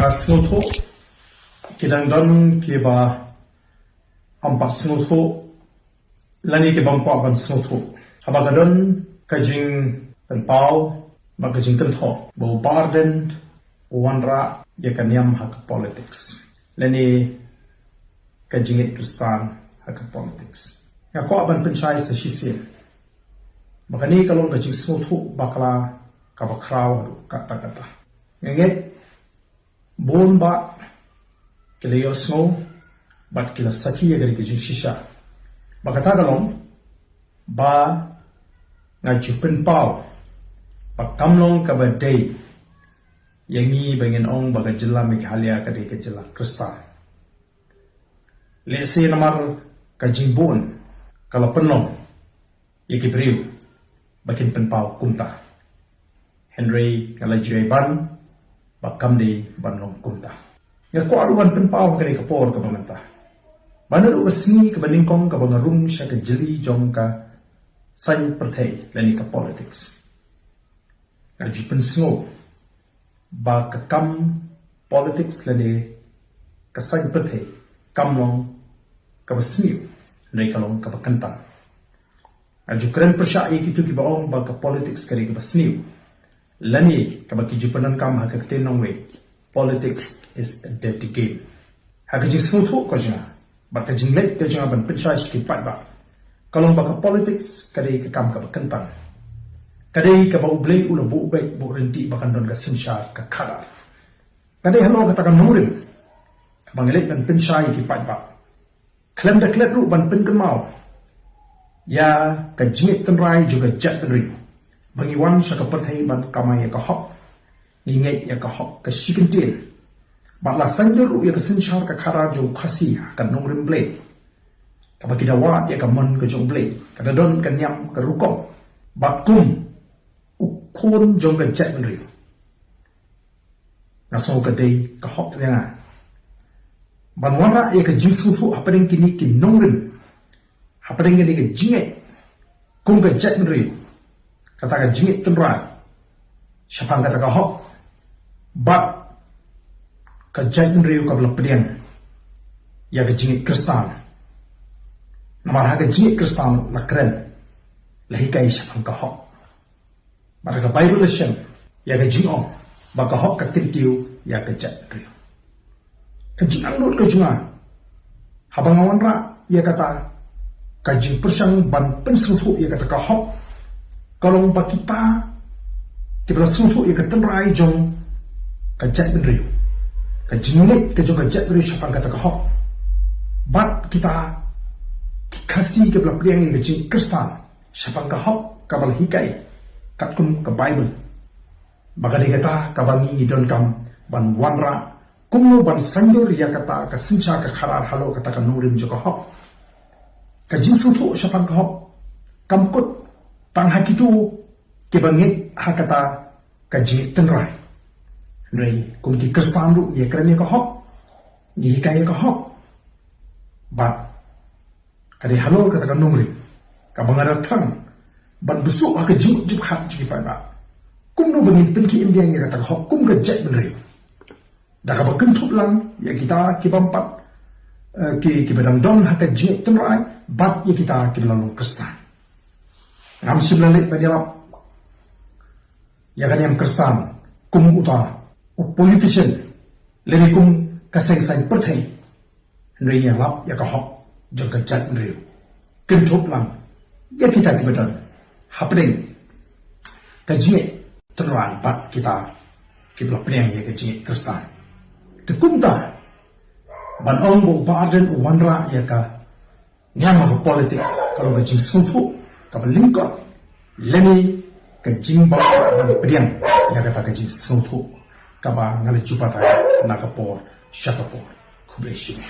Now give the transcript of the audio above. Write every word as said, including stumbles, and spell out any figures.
Ka sngewthuh, ki dang don kiba ym pat sngewthuh lane ki bym kwah ban sngewthuh. Haba ka don ka jingpynpaw bad ka jingkynthoh ba u Bah Ardent u wanrah ïa ka niam ha ka politics lane ka jingngeit Khristan ha ka politics. Nga kwah ban pynshai sa shisien ba kane ka long ka jingsngewthuh bakla kaba khraw haduh katta katta. Nga ngeit bun bah ki la ïohsngew bad ki la sakhi ïa kane ka jingshisha. Ba kata ka long ba nga ju pynpaw ba kam long kaba dei ïa ngi ba ngin ong ba ka jylla Meghalaya ka dei ka jylla Khristan. Lehse namar ka jingbun ka la pynlong ïa ki briew ba kin pynpaw kumta. Hynrei nga la ju ïai ban ba kam dei ban long kumta. Nga kwah ruh ban pynpaw ha kane ka por kaba mynta ba naduh ka sngi kaba nyngkong kaba nga rung sha ka jylli jong ka saiñ pyrthei lane ka politics, nga ju pynsngew ba ka kam politics lane ka saiñ pyrthei kam long kaba sniew, hynrei ka long kaba kyntang. Nga ju kren pyrshah ïa kito kiba ong ba ka politics ka dei kaba sniew lane kaba ki ju pyndonkam ha ka ktien nongwei, "Politics is a dirty game." Ha ka jingsngewthuh ka jong nga bad ka jingleit ka jong nga ban pynshai sha ki paidbah, ka long ba ka politics ka dei ka kam kaba kyntang. Ka dei kaba U Blei u la buh beit buh ryntih ba kan don ka synshar ka khadar. Ka dei halor kata ka nongrim kaba nga leit ban pynshai ïa ki paidbah. Khlem da klet ruh ban pynkynmaw ïa ka jingngeit tynrai jong ka jaitbynriew ba ngi wan sha ka pyrthei ban kamai ïa ka hok, ngi ngeit ïa ka hok ka shi kyntien. Bad la saiñdur ruh ïa ka synshar ka khadar jong u Khasi ha ka nongrim Blei, kaba ki da wad ïa ka mon ka jong U Blei, ka da don ka niam ka rukom bad kum u khun jong ka jaitbynriew. Nga sngew ka dei ka hok ïa nga ban wanrah ïa ka jingsngewthuh hapdeng kine ki nongrim, hapdeng kane ka jingngeit kum ka jaitbynriew, kata ka jingngeit tynrai shaphang kata ka hok bad ka jaitbynriew kaba la pdiang ïa ka jingngeit Khristan. Namar ha ka jingngeit Khristan la kren, la hikai shaphang ka hok. Bad ka Baibl la shem ïa ka jingong ba ka hok ka kyntiew ïa ka jaitbynriew. Ka jingangnud ka jong nga haba nga wanrah ïa kata ka jingpyrshang ban pynsngewthuh ïa kata ka hok, ka long ba kita kiba la sngewthuh ïa ka tynrai jong ka jaitbynriew, ka jingngeit ka jong ka jaitbynriew shaphang kata ka hok, bad kita ki Khasi kiba la pdiang ïa ka jingngeit Khristan shaphang ka hok kaba la hikai katkum ka Baibl, ba ka dei kata kaba ngi ngi donkam ban wanrah kumno ban saiñdur ïa kata ka synshar ka khadar halor kata ka nongrim jong ka hok. Ka jingsngewthuh shaphang ka hok kam kut tang ha kito kiba ngeit ha kata ka jingngeit tynrai. Hynrei kum ki Khristan ruh ngi kren ïa ka hok, ngi hikai ïa ka hok. Bad ka dei halor kata ka nongrim kaba nga da thrang ban bsuh ha ka jingmut jingpyrkhat jong ki paidbah, kumno ba ngin pynkhie im biang ïa kata ka hok kum ka jaitbynriew, da kaba kynthup lang ïa kita ki bym pat, eh, ki, kiba dang don ha ka jingngeit tynrai bad ïa kita kiba la long Khristan. Ngam shym la leit ban ïalap ïa ka niam Khristan kum uta u politician lane kum ka seng saiñ pyrthei. Hynrei ngi ïalap ïa ka hok jong ka jaitbynriew, kynthup lang ïa kita kiba don hapdeng ka jingngeit tynrai bad kita kiba la pdiang ïa ka jingngeit Khristan. Te kumta ban ong ba u Bah Ardent u wanrah ïa ka niam ha ka politics ka long ka jingsngewthuh kaba lyngkot lane ka jingbym pat ban pdiang ïa kata ka jingsngewthuh kaba nga la ju batai na ka por sha ka por. Khublei shibun.